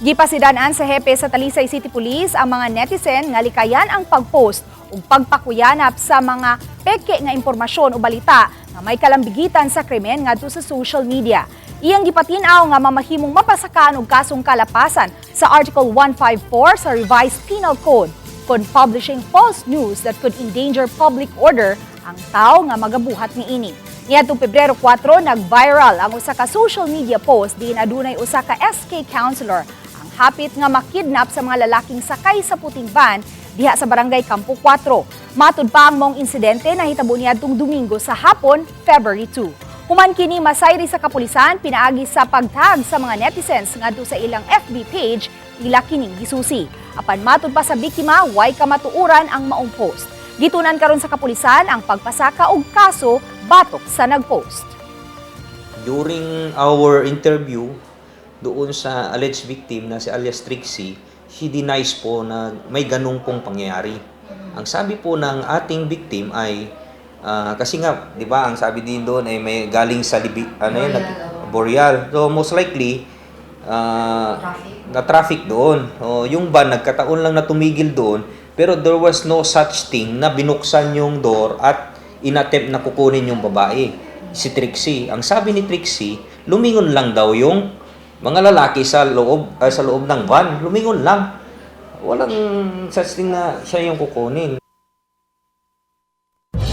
Gipasidan-an sa hepe sa Talisay City Police ang mga netizen nga likayan ang pag-post ug pagpakuyanap sa mga peke nga impormasyon o balita nga may kalambigitan sa krimen ngadto sa social media. Iyang gipatin-aw nga mamahimong mapasakan og kasong kalapasan sa Article 154 sa Revised Penal Code kon publishing false news that could endanger public order ang tao nga magabuhat niini. Niadtong Pebrero 4, nag-viral ang usa ka social media post diin adunay usa ka SK councilor ang hapit nga makidnap sa mga lalaking sakay sa puting van diha sa Barangay Campo 4. Matud pa, ang maong insidente nahitabo niadtong Domingo sa hapon, February 2. Human kini masayri sa kapulisan pinaagi sa pagtag sa mga netizens ngadto sa ilang FB page, ila kining gisusi. Apan matud pa sa biktima, way kamatuoran ang maong post. Gitunan karon sa kapulisan ang pagpasaka og kaso batok sa nagpost. During our interview doon sa alleged victim na si alias Trixie, she denies po na may ganung pong pangyayari. Ang sabi po ng ating victim ay kasi nga, 'di ba, ang sabi din doon ay may galing sa Libi, ano yun, Boreal. So most likely na traffic doon. O, yung van nagkataon lang na tumigil doon, pero there was no such thing na binuksan yung door at inattempt na kukunin yung babae, si Trixie. Ang sabi ni Trixie, lumingon lang daw yung mga lalaki sa loob ng van, lumingon lang. Walang such thing na siya yung kukunin.